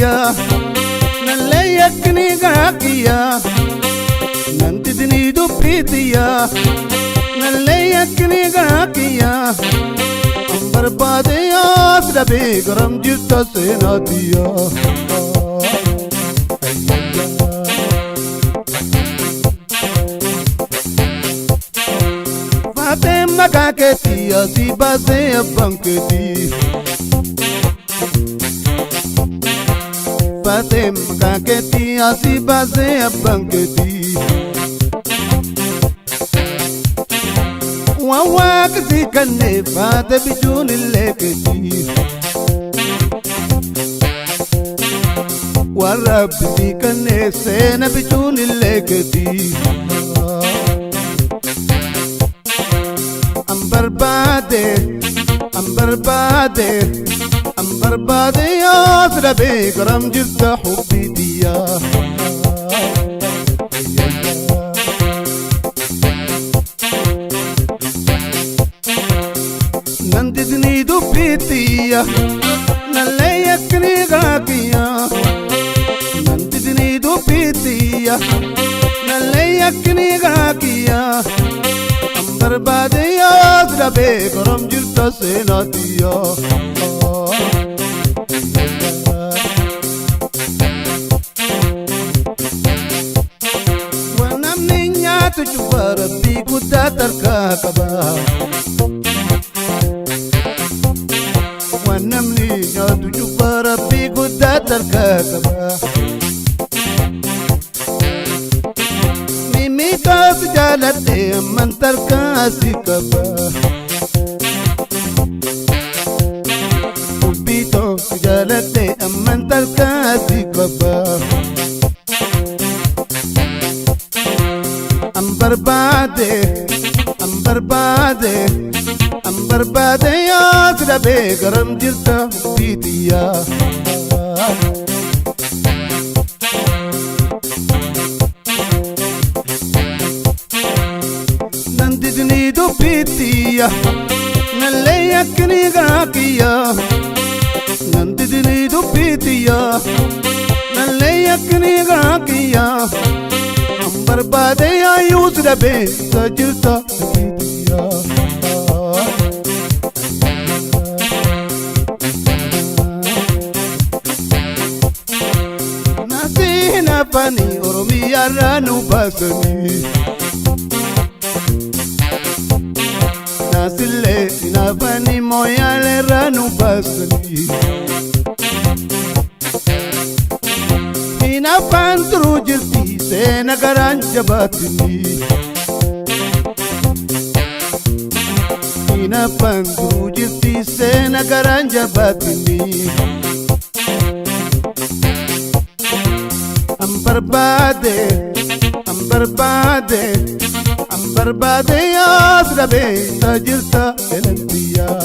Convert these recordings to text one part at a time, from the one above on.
Tiyya nallee yakkini garaa kiyya nantidini dubbii tiyya nallee yakkini garaa kiyya an barbaade yaas dhabee garam jirta seenaa tiyya. Faatee maqaa keetii asii baasee abbaan keetii. Faatee maqaa keetii asii baasee abbaan keetii. Waan waaqni kennee faate bijuun illee keetii. Waan rabbi si kennee seena bijuun illee keetii. An barbaade, an barbaade, an barbaade yaas dhabee garam jirta hubbii tiyyaa. Nandidni dubbii tiyya nallee yakkini garaa kiyya. Nandidni dubbii tiyya nallee yakkini garaa kiyya. An barbaade yaas dhabee garam jirta seenaa tiyya. Waan namni nyaatu cufa rabbii guddaa tarkaa qaba. Waan namni nyaatu cufa rabbii guddaa tarkaa qaba. Mimmiidhaas jaaladhe amman tarkaa si qaba. Dubbii toos jaaladhe amman tarkaa si qaba. An barbaade, an barbaade, an barbaade yaas dhabee garam jirta hubbii tiyyaa. Nandidni dubbii tiyya nallee yakkini garaa kiyya. Nandidni dubbii tiyya nallee yakkini garaa kiyya. An barbaade yaayyuus dhabee isa jirta hubbii tiyya. Nasiin afaanii Oromiyaarraa nu baasanii. Nasillee hinaafanii mooyaaleerraa nu baasanii. Hinaafaan turuu jirti seena garaan jabaatini. Hinaafaan turuu jirti seena garaan jabaatini. An barbaade, an barbaade, an barbaade yaas dhabee isa jirta elantiyyaa.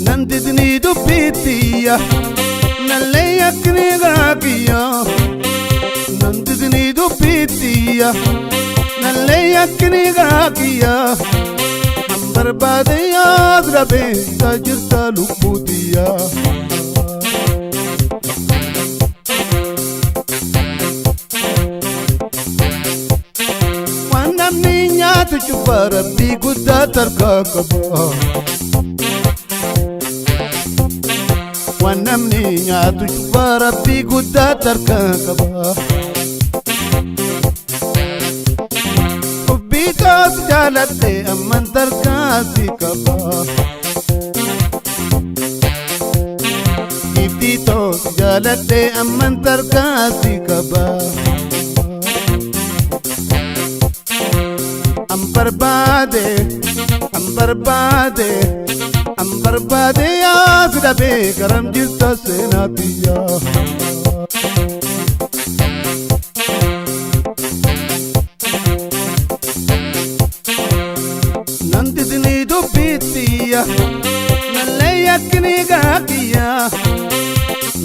Nandidni dubbii tiyya nallee yakkini garaa kiyya. Nandidni dubbii tiyya nallee yakkini garaa kiyya. An barbaade yaas dhabee isa jirta lubbuu tiyya. Waan namni nyaatu cufa rabbii guddaa tarkaa qaba. Waan namni nyaatu cufa rabbii guddaa tarkaa qaba. Dubbii toos jaaladhe amman tarkaa si qaba. Iftii toos jaaladhe amman tarkaa si qaba. An barbaade, an barbaade, an barbaade yaas dhabee garam jirta seenaa tiyya. Nandidni dubbii tiyya nallee yakkini garaa kiyya.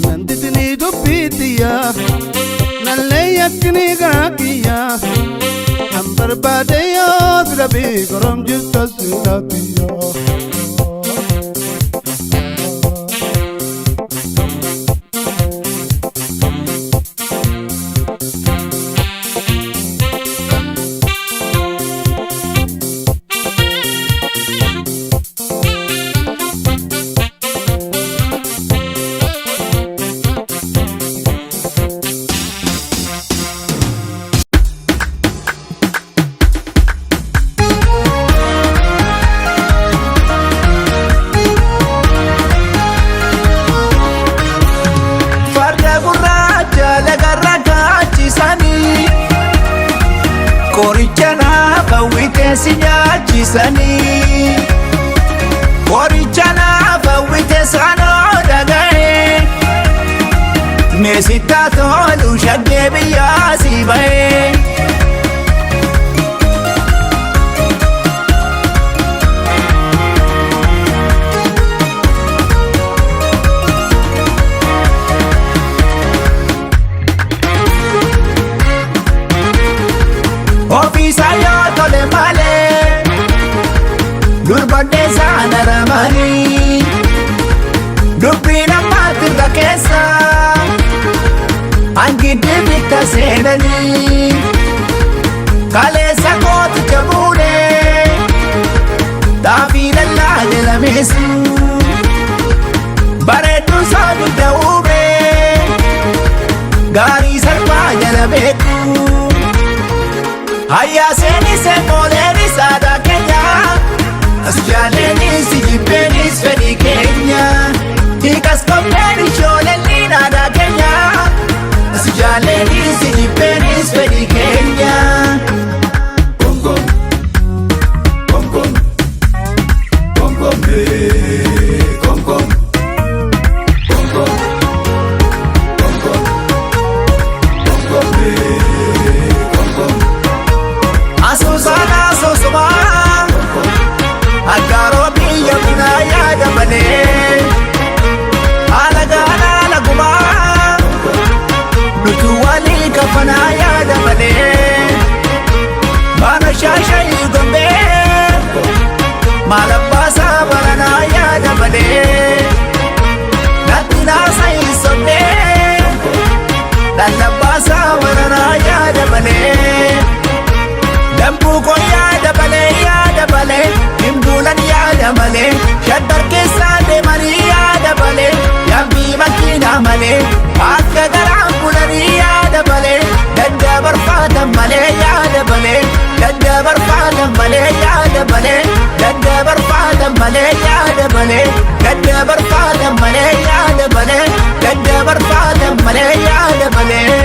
Nandidni dubbii tiyya nallee yakkini garaa kiyya. An Barbaade yoo si dhabee garam jirta seenaa tiyyaa. Farda gurraacha lagarra kaachisanii qoricha naaf hawwitee si nyaachisanii qoricha naaf hawwitee sanoo dhaga'ee meesittaa tolu shaggee biyyaa si ba'ee. Ofiisa yoo tole malee durbadhee saana ramanii dubbiin ammaatti irra keessa hangiddi bitta seenanii kaleessa kooticha buunee xaafii dallaa jedhameessu bareedduu isaa dugda uumee gaarii salphaa jala beeku. Hayya seenis mooleenis aadaa keenya as jaaleenis jibbeenis fedhii keenya hiikas kopheen ijoolleen aadaa keenya as jaaleenis jibbeenis fedhii keenya. Kom kom kom kom kom kom kom kom kom kom kom kom kom kom. Asuusaan asuusumaa aggaaroo biyya bunaa yaada malee haala gaanaa haala gumaa nuti walii kafanaa yaada malee baana shaashayii gombee maal abbaasaa baranaa yaada malee natti naasayii sonnee lallabbaasaa baranaa yaada malee. Dambuu koo yaada malee yaada malee himbuulan yaada malee shaggar keessaa deemanii yaada malee yaabbii makiinaa malee akka garaan bulanii yaada malee daddabarfaatan malee yaada malee daddabarfaatan malee yaada malee daddabarfaatan malee yaada malee daddabarfaatan malee yaada malee daddabarfaatan malee yaada malee.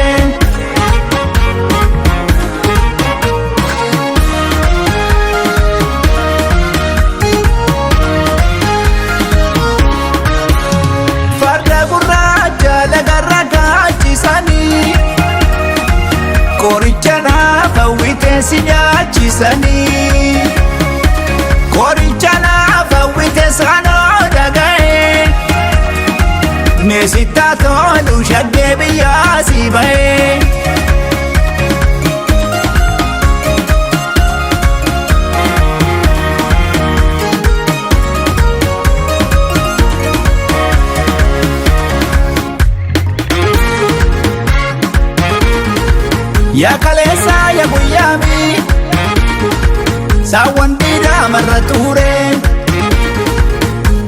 Farda gurraacha lagarra kaachisanii qoricha naaf hawwitee si nyaachisanii qoricha naaf hawwitee sanoo dhaga'ee meesittaa tolu shaggee biyyaa si ba'ee. Yaa kaleessaa yaa guyyaami saawwan diidaa marra tuure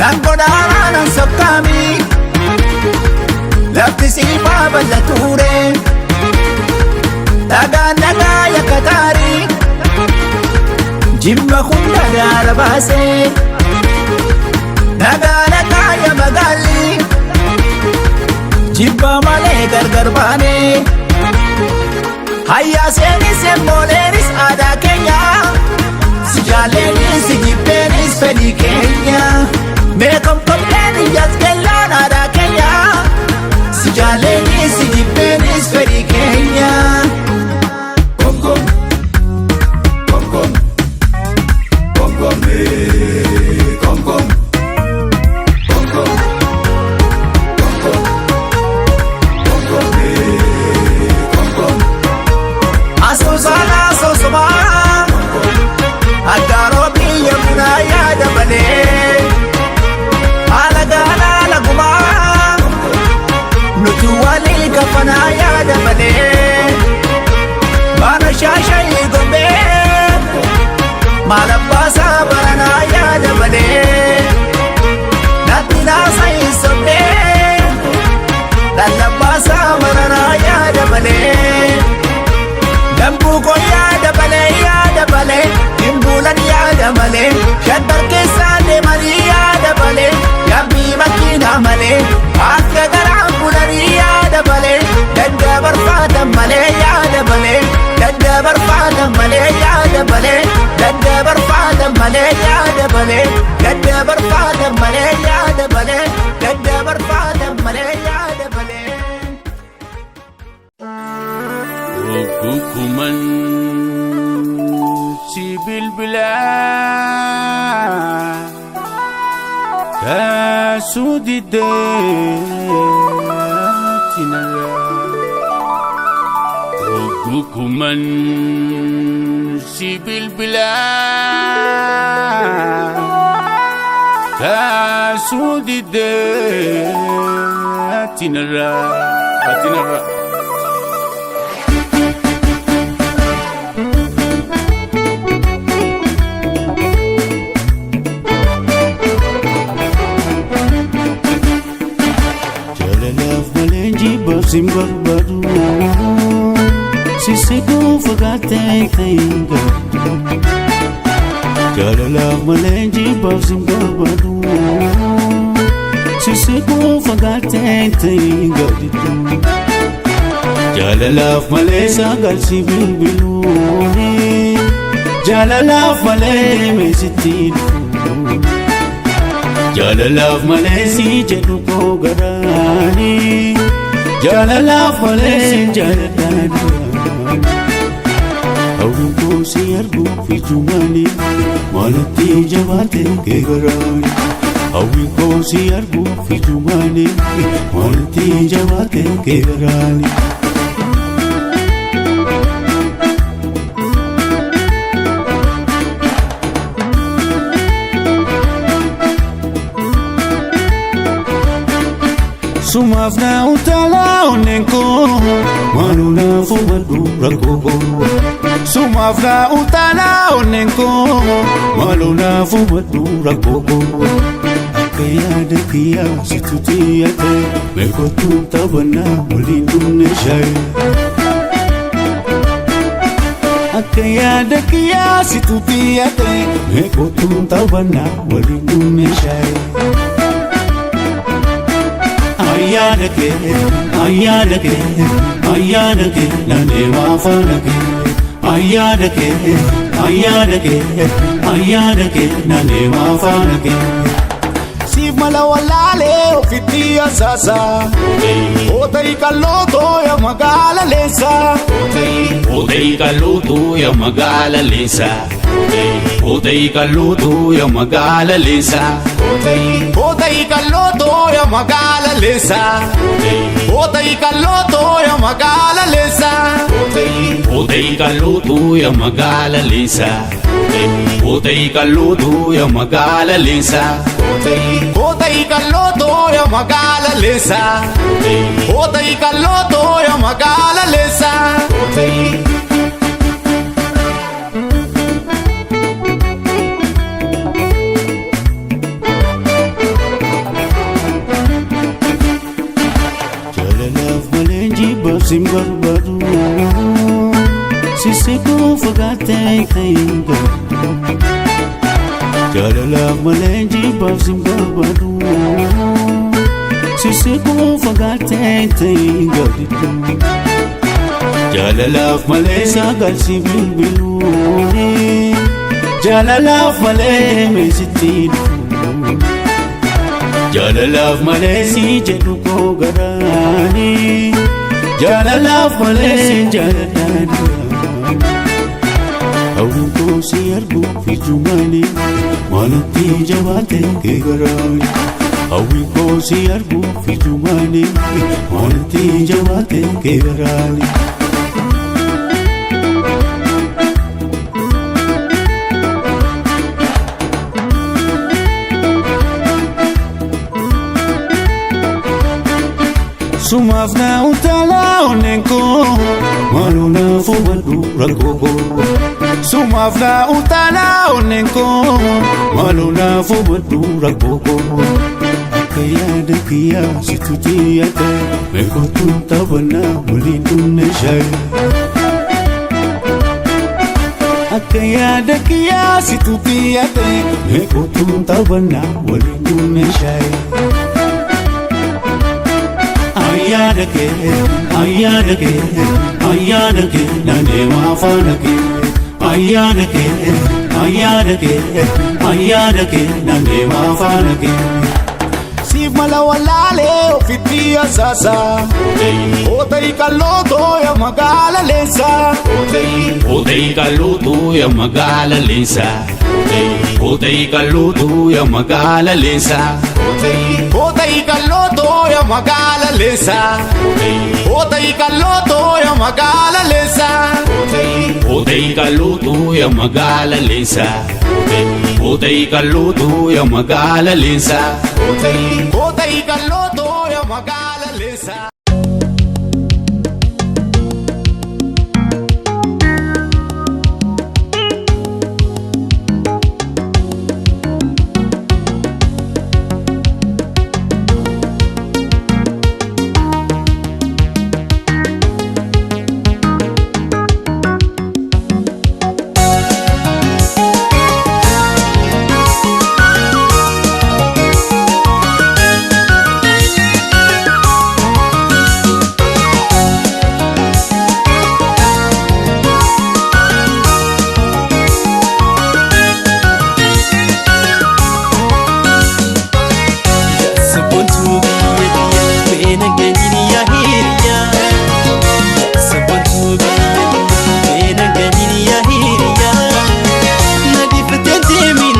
nan godaanaa nan sokkaami lafti siifaa bal'a tuure dhagaan dhagaa yakka taarii jimma hunda gaara baasee dhagaa dhagaa yaa magaalli jibba malee gargar baanee. Hayya seenis mooleenis aadaa keenya si jaaleenis jibbeenis fedhii keenya meeqamqamleen iyyaas kellaan aadaa keenya si jaaleenis jibbeenis fedhii keenya. Kom kom kom kom kom kom kom kom kom kom kom kom kom kom kom kom. Asuusaan asuusumaa Maal abbaasaa baranaa yaada malee natti naasa hin sobnee lallabbaasaa baranaa yaada malee dambuu koo yaada malee yaada malee dhimbuulan yaada malee shaggar keessaa deemanii yaada malee yaabbii makiinaa malee akka garaan bulanii yaada malee daddabarfaatan malee yaada malee daddabarfaatan malee yaada malee daddabarfaatan malee yaada malee daddabarfaatan malee yaada malee daddabarfaatan malee yaada malee. Hukuman si bilbila kasudide tinara Hukuman si bilbila kasudide tinara tinara. Jaalalaaf malee jibbaaf sin barbaadu Sissiquu fagaattee ta'in gaadhu. Jaalalaaf malee jibbaaf sin barbaadu Sissiquu fagaattee ta'in gaadhu. Jaalalaaf malee sagal si bilbiluuni Jaalalaaf malee deemee sitti dhufu. Jaalalaaf malee si jedhu koo garaani Jaalalaaf malee si jaaladhaan Hawwiin koo si arguuf ijumaani maalatti jabaate kee garaani Hawwiin koo si arguuf ijumaani maalatti jabaate kee garaani. Sumaaf na utaalaa onneen koo maaloo naaf hubadhu rakkoo koo. Sumaaf na utaalaa onneen koo maaloo naaf hubadhu rakkoo koo. Akka yaada kiyyaa situ tiyyate meekottuun taphannaa waliin dhumne shaayee. Akka yaada kiyyaa situ tiyyate meekottuun taphannaa waliin dhumne shaayee. Ayyaana kee ayyaana kee ayyaana kee naannoo faana kee ayyaana kee ayyaana kee ayyaana kee naannoo faana kee. Siif mala wallaalee ofitti asaasa. Ootay kallootoo ya magaala leensa. Ootay kalluutuu ya magaala leensa. Ootay kalluutuu ya magaala leensa. Ootay kallootoo ya magaala leensa. Ootay kallootoo ya magaala leensa. Ootay kalluutuu ya magaala leensa. Ootay kalluutuu ya magaala leensa. Ootay kallootoo ya magaala leensa. Ootay kallootoo ya magaala leensa. Jaalalaaf malee jibbaaf sin barbaadu Sissiquu fagaattee ta'in gaadhu. Jaalalaaf malee jibbaaf sin barbaadu Sissiquu fagaattee ta'in gaadhu. Jaalalaaf malee sagal si bilbiluuni Jaalalaaf malee deemee sitti dhufu. Jaalalaaf malee si jedhu koo garaani Jaalalaaf malee si jaaladhaan Hawwiin koo si arguuf ijumaani maalatti jabaate kee garaani Hawwiin koo si arguuf ijumaani maalatti jabaate kee garaani. Sumaaf na utaalaa onneen koo maaloo naaf hubadhu rakkoo koo. Sumaaf na utaalaa onneen koo maaloo naaf hubadhu rakkoo koo. Akka yaada kiyyaa situ xiyyaata meeqotuun taphannaa waliin dhumne shaayii. Akka yaada kiyyaa situ xiyyaata meeqotuun taphannaa waliin dhumne shaayii. Ayyaana kee, ayyaana kee, ayyaana kee, nan deemaa faana kee. Ayyaana kee, ayyaana kee, ayyaana kee, nan deemaa faana kee. Siif mala wallaalee ofitti asaasa. Oota'ii qal'ootoo yaa magaala leensaa. Oota'ii qal'ootoo yaa magaala leensaa. Oota'ii qal'ootoo yaa magaala leensaa. Oota'ii qal'ootoo yaa magaala leensaa. Oota'ii qal'ootoo yaa magaala leensaa. Oota'ii qal'ootoo yaa magaala leensaa. Oota'ii qal'ootoo yaa magaala leensaa. Oota'ii qal'ootoo yaa magaala leensaa. Sabboontuu biyya biyya beena galiin yaa hiriyaa. Sabboontuu biyya biyya beena galiin yaa hiriyaa. Nadiifatee deemin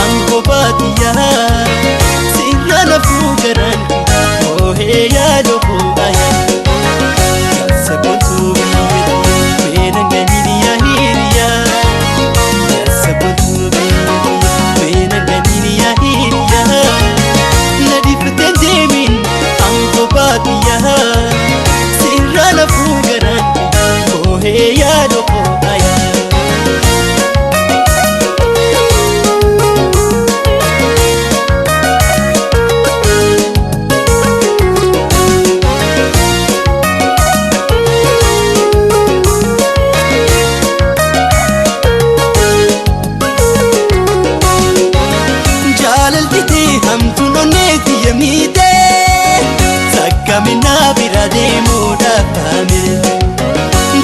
aangoo baadiyyaa. Sirra lafuu garaan oohee yaadoo koo'ayaa. Sabboontuu biyya biyya beena galiin yaa hiriyaa. Sabboontuu biyya biyya beena galiin yaa hiriyaa. Nadiifatee deemin aangoo baadiyyaa. Sirra lafuu garaan oohee yaadoo koo'ayaa. Jaalaltitee hamtuun onneetti yemmite Sakkaminaa bira deemuudhaaf haame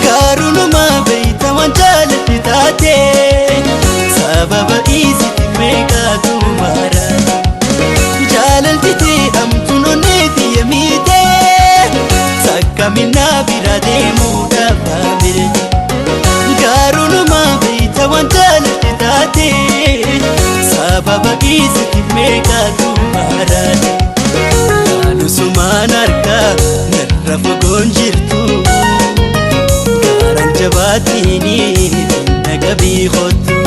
Garuu numa beeyta waan jaalatti taate Sababa isitti meeqaatu mara Jaalaltitee hamtuun onneetti yemmite Sakkaminaa bira deemuudhaaf haame Garuu numa beeyta waan jaalatti taate Sababa isitti meeqaatu maraate Yaalusumaan harkaa narra fagoon jirtu Gaaraan jabaatini nagabii kottu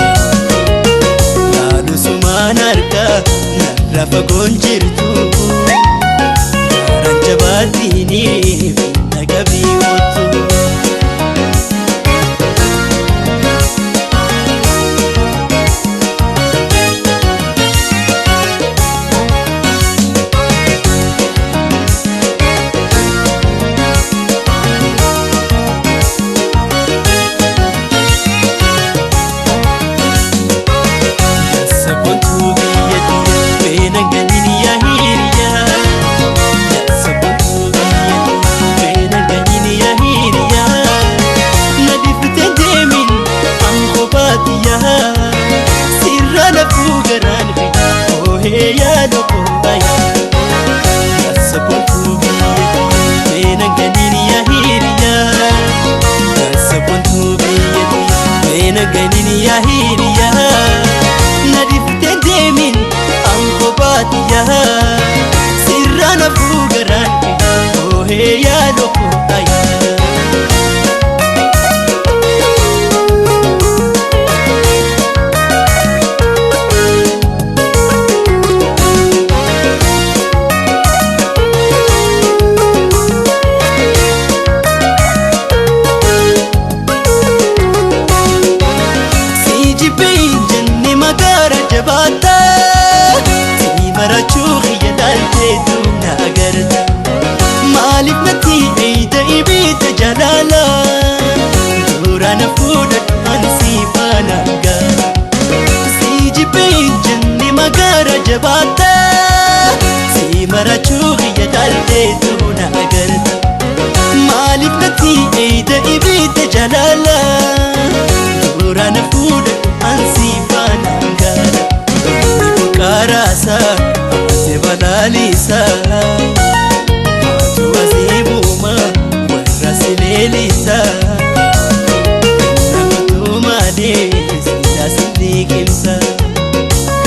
Yaalusumaan harkaa narra fagoon jirtu Gaaraan jabaatini nagabii kottu. Sabboontuu biyya biyya beena galiin yaa hiriyaa. Sabboontuu biyya biyya beena galiin yaa hiriyaa. Nadiifatee deemin aangoo baadiyyaa. Sirra lafuu garaan oohee yaadoo koo'ayaa. Sabboontuu biyya biyya beena galiin yaa hiriyaa. Sabboontuu biyya biyya beena galiin yaa hiriyaa. Nadiifatee deemin aangoo baadiyyaa. Sirra lafuu garaan oohee yaadoo koo'ayaa. natti eeyda ibidda jaalala Duraan fuudhadhu ansi faana gaara Si jibbee hin jenne magaara jabaata Si marachuu biyya daalteetu na agarta Maaliif natti eeyda ibidda jaalala Duraan fuudhadhu ansi faana gaara Ni buqqaaraasa ase balaalisa Haatu asiibuma warra si leelisa Ganna kutuu malee silaa si liqimsa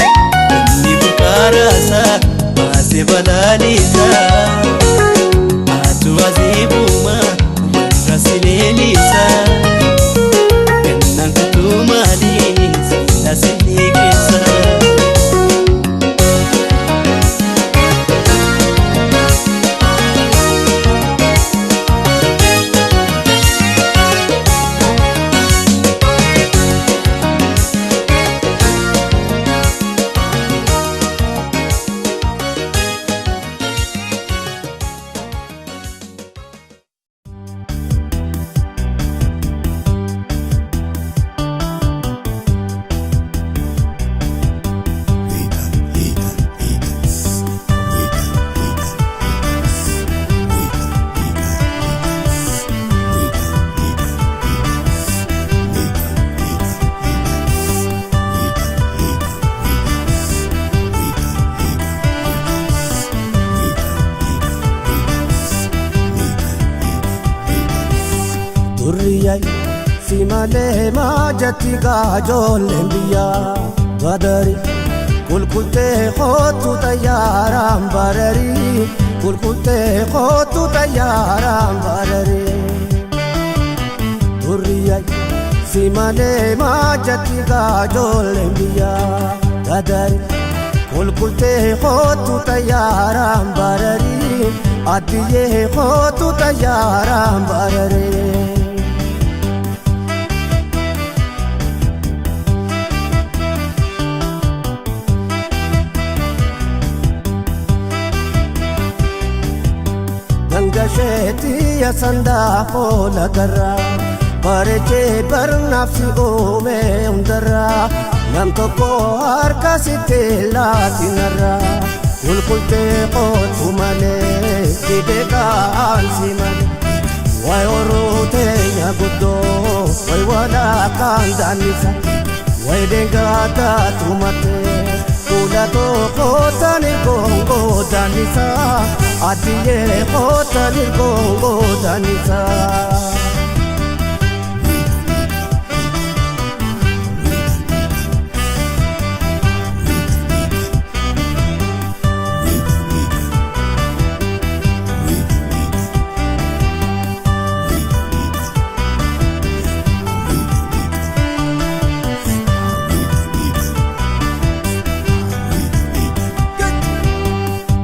Inni buqqaaraasa ase balaalisa Haatu asiibuma warra si leelisa Ganna kutuu malee silaa si liqimsa. Durriyyay si malee maajatti gaajoolleen biyyaa badari kulkultee kootu xayyaaraan bararii kulkultee kootu xayyaaraan bararii. Durriyyay si malee maajatti gaajoolleen biyyaa badari kulkultee kootu xayyaaraan bararii addiyyee kootu xayyaaraan bararii. Dangasheetii yasandaa hoola garraa bareechee barnaaf si uume hundarraa nam tokko harka sitti laatinarraa kulkultee kootu malee si beekaan si malee waay horuu teenya guddoo waay walakkaan daannisa waay deengaata tumatee fuula tokko tani koongoo daannisa addiyyee kootani koongoo daannisa.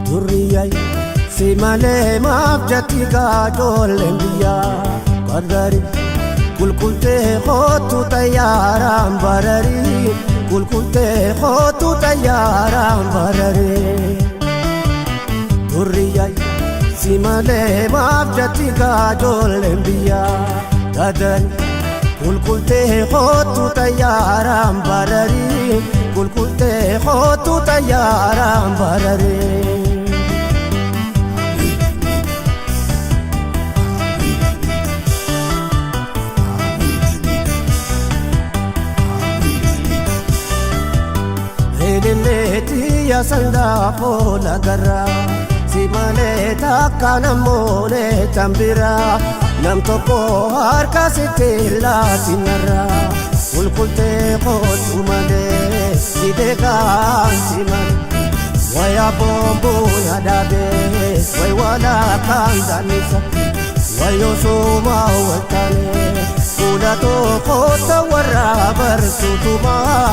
Durriyyay si malee maaf jatti gaajoolleen biyyaa qadari kulkultee kootu xayyaaraan bararii kulkultee kootu xayyaaraan bararii. Durriyyay si malee maaf jatti gaajoolleen biyyaa qadari kulkultee kootu xayyaaraan bararii kulkultee kootu xayyaaraan bararii. Heleleeti yasandaa hoola garraa si malee takka namoone tambiraa nam tokko harka sitti laatinarraa kulkultee kootu malee si beekaan si malee waya boombuun adaabee way walakkaan daannisa wayo sumaa waltaanee fuula tokko warra barsuutumaa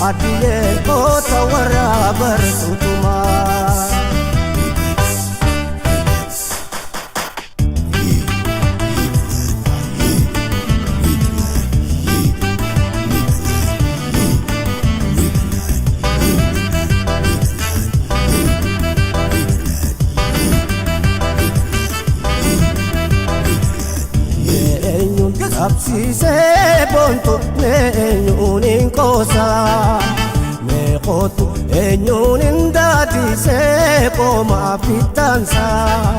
addiyyee koota warra barsuutumaa. Qabsiisee boontu mee eenyuun hin qoosaa mee kootu eenyuun hin daadisee qoomaa fittaansaa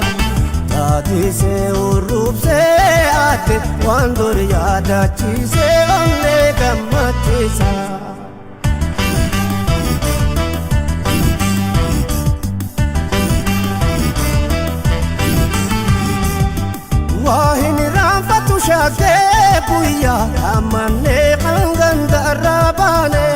daadisee urruubsee ate waan dur yaadachiisee onnee gammachiisaa. Waahin raanfatu shaakee guyyaa amannee kan gandarraa baane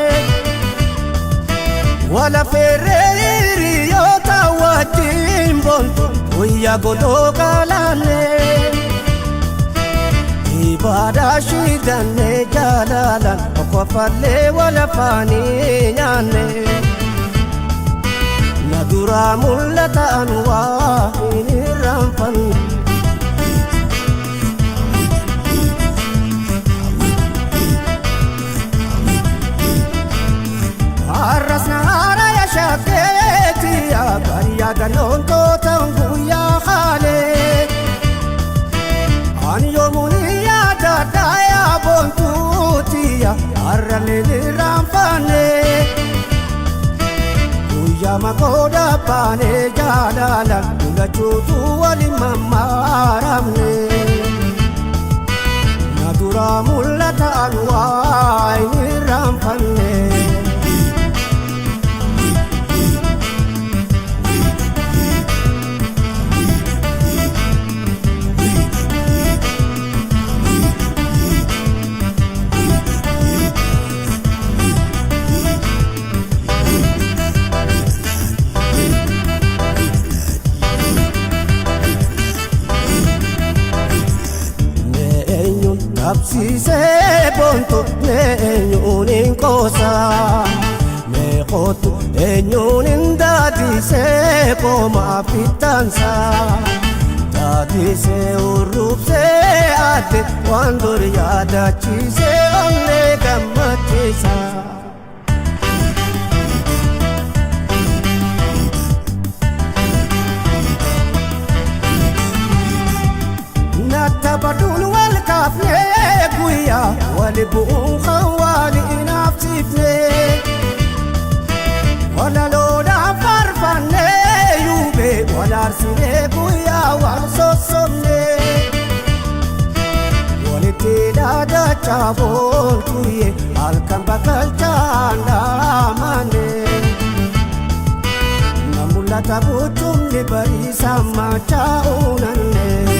wala feerree hiriyoota wajjin boontu guyyaa godoo qaalaanne ibaadhaa shidannee jaalalaan okkofallee wala faanii nyaanne na duraa mul'ataan waa hin irraanfanne. Arrasnaara yaashakeetiya bariyaa galoontoota guyyaa haalee. Ani yoomuun yaadadhaa yaa boontuutiya har'alee irraanfanne. Guyyaa makooda baanee jaalala lulachuutu waliin mammaaramne. Na duraa mul'ataan waa hin irraanfanne. Qabsiisee boontu mee eenyuun hin qoosaa mee kootu eenyuun hin daadisee qoomaa fittaansaa daadisee urruubsee ate waan dur yaadachiisee onnee gammachiisaa. Nattabaduun wal kaafnee guyyaa wali bu'uun kan wali naafsifnee walaloodhaan faarfannee yuubee wal aarsinee guyyaa wal sossobnee walitti dhaadachaa boontuyyee halkan bakkalchaa dhaamanee na mul'ata buchumni bariisaa machaa uunannee.